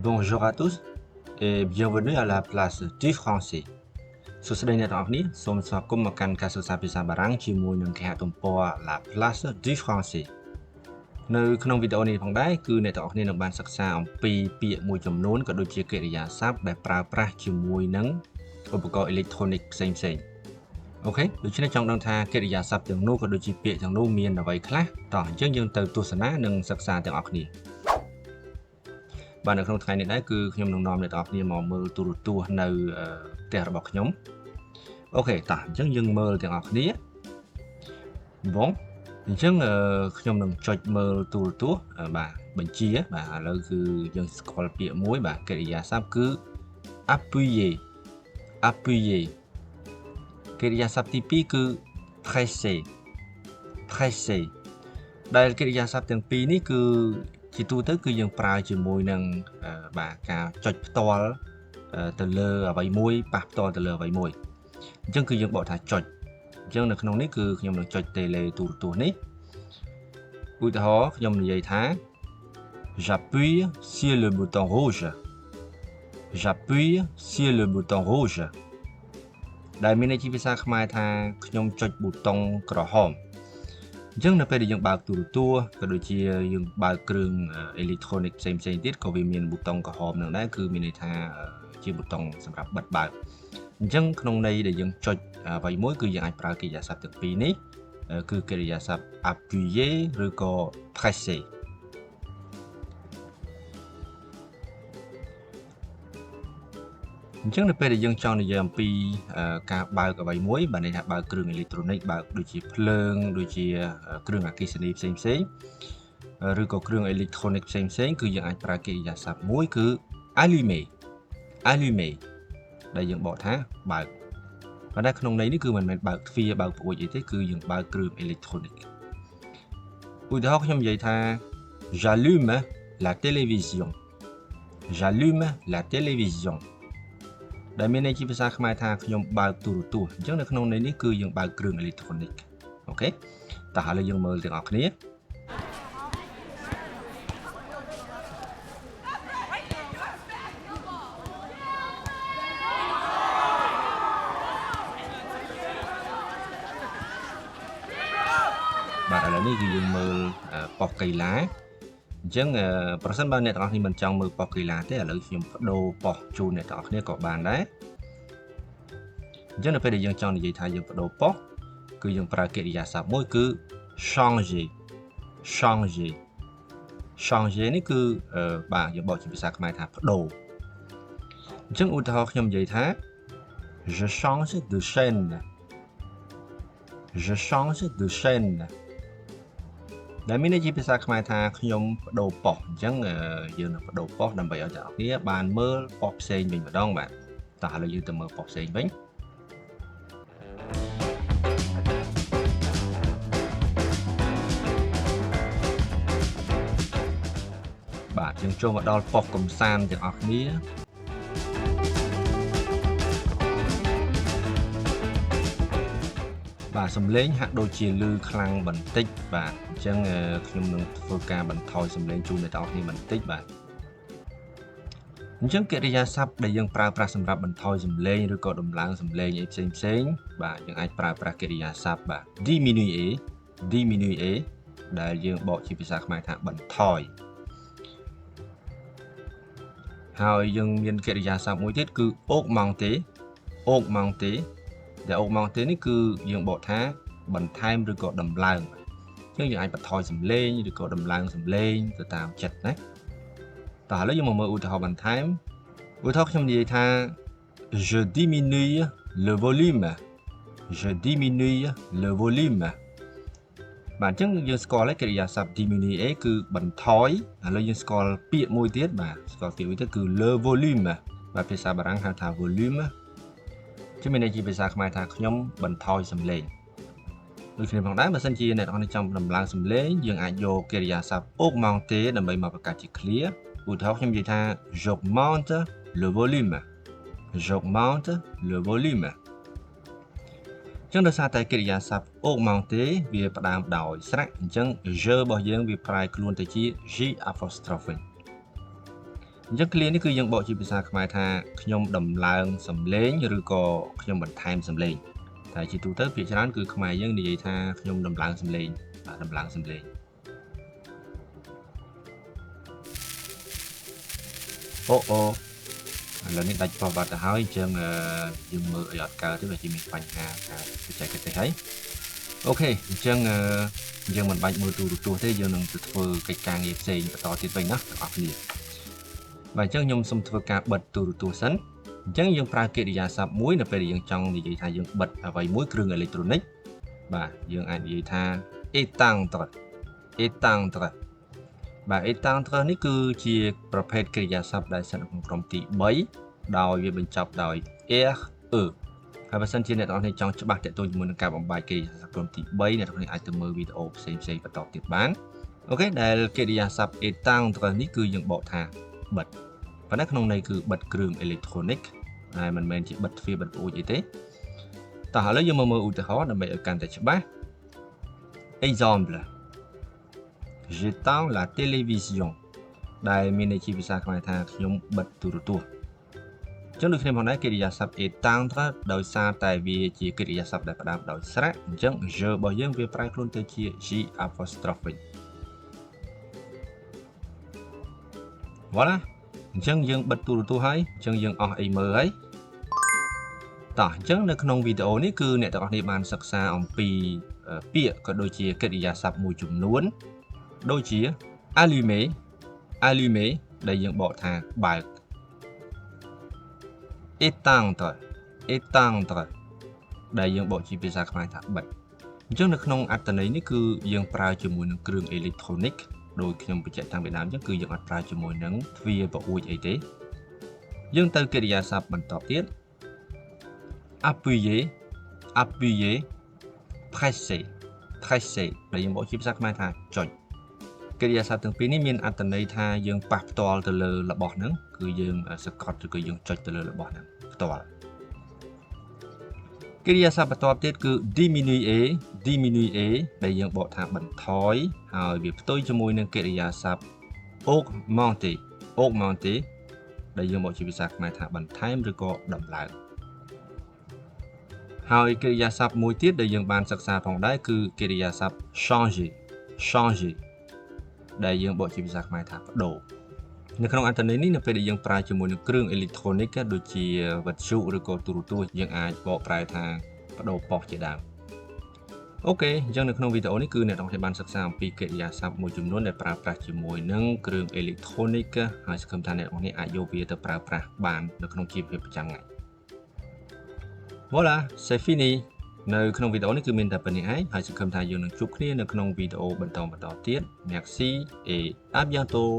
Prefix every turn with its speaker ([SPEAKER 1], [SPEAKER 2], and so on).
[SPEAKER 1] Bonjour à tous et bienvenue à la place du français. សួស្តីអ្នកទាំងអស់គ្នាសូមស្វាគមន៍មកកាន់ការសិក្សាភាសាបារាំងជាមួយនឹងគេហទំព័រ La Place du Français នៅក្នុងវីដេអូនេះផងដែរគឺអ្នកទាំងអស់គ្នានឹងបានសិក្សាអំពីពាក្យមួយចំនួនក៏ដូចជាកិរិយាសព្ទដែលប្រើប្រាស់ជាមួយនឹងឧបករណ៍អេឡិចត្រូនិកផ្សេងៗ OK ដូច្នេះចង់ដឹងថាកិរិយាសព្ទទាំងនោះក៏ដូចជាពាក្យទាំងនោះមានអ្វីខ្លះតោះអញ្ចឹងយើងទៅទស្សនានិងសិក្សាទាំងអស់គ្នាបាទនៅក្នុងថ្ងៃនេះដែរគឺខ្ញុំនឹងនាំអ្នកទាំងអស់គ្នាមកមើលទូរទស្សន៍នៅផ្ទះរបស់ខ្ញុំ OK តោះអញ្ចឹងយើងមើលទាំងអស់គ្នាបងអញ្ចឹងខ្ញុំនឹងចុចមើលទូរទស្សន៍បាទបញ្ជាបាទឥឡូវគឺយើងស្គាល់ពាក្យមួយបាទកិរិយាសព្ទគឺ appuyer appuyer កិរិយាសព្ទទី2គឺ presser presser ដែលកិរិយាសព្ទទាំងពីរនេះគឺជាទូទៅគឺយើងប្រើជាមួយនឹងបាទការចុចផ្ទាល់ទៅលើអ្វីមួយប៉ះផ្ទាល់ទៅលើអ្វីមួយអញ្ចឹងគឺយើងបកថាចុចអញ្ចឹងនៅក្នុងនេះគឺខ្ញុំនឹងចុច télé ទូរទស្សន៍នេះឧទាហរណ៍ខ្ញុំនិយាយថា J'appuie sur le bouton rouge. J'appuie sur le bouton rouge. ដែលមានន័យជាភាសាខ្មែរថាខ្ញុំចុចប៊ូតុងក្រហមអញ្ចឹងនៅពេលដែលយើងបើកទូរទស្សន៍ក៏ដូចជាយើងបើកគ្រឿងអេឡិចត្រូនិកផ្សេងៗទៀតក៏វាមានប៊ូតុងក្រហមនឹងដែរគឺមានន័យថាជាប៊ូតុងសម្រាប់បិទបើកអញ្ចឹងក្នុងន័យដែលយើងចុចអ្វីមួយគឺយើងអាចប្រើកិរិយាសព្ទទាំងពីរនេះគឺកិរិយាសព្ទ appuyer ឬក៏ presser អញ្ចឹងនៅពេលដែលយើងចង់និយាយអំពីការបើកអ្វីមួយបាទន័យថាបើកគ្រឿងអេឡិចត្រូនិកបើកដូចជាភ្លើងដូចជាគ្រឿងអគ្គិសនីផ្សេងផ្សេងឬក៏គ្រឿងអេឡិចត្រូនិកផ្សេងផ្សេងគឺយើងអាចប្រើកិរិយាសព្ទមួយគឺ allumer allumer ដែលយើងបកថាបើកប៉ុន្តែក្នុងន័យនេះគឺមិនមែនបើកទ្វារបើកប្អួយអីទេគឺយើងបើកគ្រឿងអេឡិចត្រូនិកឧទាហរណ៍ខ្ញុំនិយាយថា J'allume la télévision. J'allume la télévision. ដែលមានន័យជាភាសាខ្មែរថាខ្ញុំបើកទូរទស្សន៍អញ្ចឹងនៅក្នុងន័យនេះគឺយើងបើកគ្រឿងអេឡិចត្រូនិក OK តោះឥឡូវយើងមើលទាំងអស់គ្នាបាទឥឡូវនេះគឺយើងមើលប៉ុស្តិ៍កីឡាអញ្ចឹងប្រសិនបើអ្នកទាំងអស់គ្នាមិនចង់មើលប៉ុស្តិ៍កីឡាទេឥឡូវខ្ញុំបដូរប៉ុស្តិ៍ជូនអ្នកទាំងអស់គ្នាក៏បានដែរអញ្ចឹងនៅពេលដែលយើងចង់និយាយថាយើងបដូរប៉ុស្តិ៍គឺយើងប្រើកិរិយាសព្ទមួយគឺ changer changer changer នេះគឺបាទយើងបកជាភាសាខ្មែរថាបដូរអញ្ចឹងឧទាហរណ៍ខ្ញុំនិយាយថា Je change de chaîne. Je change de chaîne. ដែលមានន័យជាភាសាខ្មែរថាខ្ញុំបដូរប៉ុស្តិ៍អញ្ចឹងយើងនឹងបដូរប៉ុស្តិ៍ដើម្បីឲ្យអ្នកនរគ្នាបានមើលប៉ុស្តិ៍ផ្សេងវិញម្ដងបាទតោះឥឡូវយើងទៅមើលប៉ុស្តិ៍ផ្សេងវិញបាទយើងចូលមកដល់ប៉ុស្តិ៍កំសាន្តទាំងអស់គ្នាបាទសំឡេងហាក់ដូចជាឮខ្លាំងបន្តិចបាទអញ្ចឹងខ្ញុំនឹងធ្វើការបន្ថយសំឡេងជូនអ្នកទាំងអស់គ្នាបន្តិចបាទអញ្ចឹងកិរិយាសព្ទដែលយើងប្រើប្រាស់សម្រាប់បន្ថយសំឡេងឬក៏ដំឡើងសំឡេងអីផ្សេងផ្សេងបាទយើងអាចប្រើប្រាស់កិរិយាសព្ទបាទ diminuer diminuer ដែលយើងបកជាភាសាខ្មែរថាបន្ថយហើយយើងមានកិរិយាសព្ទមួយទៀតគឺ augmenter augmenter ដែល augmenter នេះគឺយើងបកថាបន្ថែមឬក៏ដំឡើងអញ្ចឹងយើងអាចបន្ថយសំឡេងឬក៏ដំឡើងសំឡេងទៅតាមចិត្តណាតោះឥឡូវយើងមកមើលឧទាហរណ៍បន្ថែមឧទាហរណ៍ខ្ញុំនិយាយថា Je diminue le volume. Je diminue le volume. បាទអញ្ចឹងយើងស្គាល់ហើយកិរិយាសព្ទ diminuer គឺបន្ថយឥឡូវយើងស្គាល់ពាក្យមួយទៀតបាទស្គាល់ពាក្យមួយទៀតគឺ le volume បាទភាសាបារាំងហៅថា volume ជាមានន័យជាភាសាខ្មែរថាខ្ញុំបន្ថយសំឡេងដូចគ្នាផងដែរបើសិនជាអ្នកទាំងអស់ចង់ដំឡើងសំឡេងយើងអាចយកកិរិយាសព្ទ augmenter ដើម្បីមកបង្កើតជាឃ្លាឧទាហរណ៍ខ្ញុំនិយាយថា J'augmente le volume. J'augmente le volume. ចឹងដោយសារតែកិរិយាសព្ទ augmenter វាផ្ដើមដោយស្រៈអញ្ចឹង je របស់យើងវាប្រែខ្លួនទៅជា j apostrophe វិញ អញ្ចឹងឃ្លានេះគឺយើងបកជាភាសាខ្មែរថាខ្ញុំដំឡើងសំឡេងឬក៏ខ្ញុំបន្ថែមសំឡេងតែជាទូទៅភាគច្រើនគឺខ្មែរយើងនិយាយថាខ្ញុំដំឡើងសំឡេងបាទដំឡើងសំឡេងអូអូឥឡូវនេះដាច់ប៉ុស្តិ៍បាត់ទៅហើយអញ្ចឹងយើងមើលអីអត់កើតទេវាជាមានបញ្ហាការបច្ចេកទេសហើយ OK អញ្ចឹងយើងមិនបាច់មើលទូរទស្សន៍ទេយើងនឹងទៅធ្វើកិច្ចការងារផ្សេងបន្តទៀតវិញណាទាំងអស់គ្នាបាទអញ្ចឹងខ្ញុំសូមធ្វើការបិទទូរទស្សន៍សិនអញ្ចឹងយើងប្រើកិរិយាសព្ទមួយនៅពេលដែលយើងចង់និយាយថាយើងបិទអ្វីមួយគ្រឿងអេឡិចត្រូនិកបាទយើងអាចនិយាយថា éteindre éteindre បាទ éteindre នេះគឺជាប្រភេទកិរិយាសព្ទដែលស្ថិតនៅក្នុងក្រុមទី3ដោយវាបញ្ចប់ដោយ r e ហើយបើសិនជាអ្នកទាំងអស់គ្នាចង់ច្បាស់ទាក់ទងជាមួយនឹងការបំបែកកិរិយាសព្ទក្រុមទី3អ្នកទាំងអស់គ្នាអាចទៅមើលវីដេអូផ្សេងៗបន្តទៀតបាន OK ដែលកិរិយាសព្ទ éteindre នេះគឺយើងបកថាបិទប៉ុន្តែក្នុងន័យគឺបិទគ្រឿងអេឡិចត្រូនិកហើយមិនមែនជាបិទទ្វារបិទបង្អួចអីទេតោះឥឡូវយើងមកមើលឧទាហរណ៍ដើម្បីឲ្យកាន់តែច្បាស់ Exemple J'éteins la télévision ដែលមានន័យជាភាសាខ្មែរថាខ្ញុំបិទទូរទស្សន៍អញ្ចឹងដូចគ្នាផងដែរកិរិយាសព្ទ éteindre ដោយសារតែវាជាកិរិយាសព្ទដែលផ្ដើមដោយស្រៈអញ្ចឹង je របស់យើងវាប្រែខ្លួនទៅជា j apostrophe វិញ Voilà អញ្ចឹងយើងបិទទូរទស្សន៍ហើយអញ្ចឹងយើងអស់អីមើលហើយតោះអញ្ចឹងនៅក្នុងវីដេអូនេះគឺអ្នកទាំងអស់គ្នាបានសិក្សាអំពីពាក្យក៏ដូចជាកិរិយាសព្ទមួយចំនួនដូចជា allumer allumer ដែលយើងបកថាបើក éteindre éteindre ដែលយើងបកជាភាសាខ្មែរថាបិទអញ្ចឹងនៅក្នុងអត្ថន័យនេះគឺយើងប្រើជាមួយនឹងគ្រឿងអេឡិចត្រូនិកដោយខ្ញុំបញ្ជាក់តាំងពីដើមអញ្ចឹងគឺយើងអត់ប្រើជាមួយនឹងទ្វារបអួចអីទេយើងទៅកិរិយាសព្ទបន្តទៀត appuyer appuyer presser presser ដែលយើងបកជាភាសាខ្មែរថាចុចកិរិយាសព្ទទាំងពីរនេះមានអត្ថន័យថាយើងប៉ះផ្ទាល់ទៅលើរបស់ហ្នឹងគឺយើងសង្កត់ឬក៏យើងចុចទៅលើរបស់ហ្នឹងផ្ទាល់កិរិយាសព្ទបន្ទាប់ទៀតគឺ diminuer diminuer ដែលយើងបកថាបន្ថយហើយវាផ្ទុយជាមួយនឹងកិរិយាសព្ទ augmenter augmenter ដែលយើងបកជាភាសាខ្មែរថាបន្ថែមឬក៏ដំឡើងហើយកិរិយាសព្ទមួយទៀតដែលយើងបានសិក្សាផងដែរគឺកិរិយាសព្ទ changer changer ដែលយើងបកជាភាសាខ្មែរថាបដូរនៅក្នុងអត្ថន័យនេះនៅពេលដែលយើងប្រើជាមួយនឹងគ្រឿងអេឡិចត្រូនិកដូចជាវិទ្យុឬក៏ទូរទស្សន៍យើងអាចបកប្រែថាបដូរប៉ុស្តិ៍ជាដើម OK អញ្ចឹងនៅក្នុងវីដេអូនេះគឺអ្នកទាំងអស់គ្នាបានសិក្សាអំពីកិរិយាសព្ទមួយចំនួនដែលប្រើប្រាស់ជាមួយនឹងគ្រឿងអេឡិចត្រូនិកហើយសង្ឃឹមថាអ្នកទាំងអស់គ្នាអាចយកវាទៅប្រើប្រាស់បាននៅក្នុងជីវភាពប្រចាំថ្ងៃ Voilà, c'est fini នៅក្នុងវីដេអូនេះគឺមានតែប៉ុណ្ណេះឯងហើយសង្ឃឹមថាយើងនឹងជួបគ្នានៅក្នុងវីដេអូបន្តបន្តទៀត Merci et à bientôt.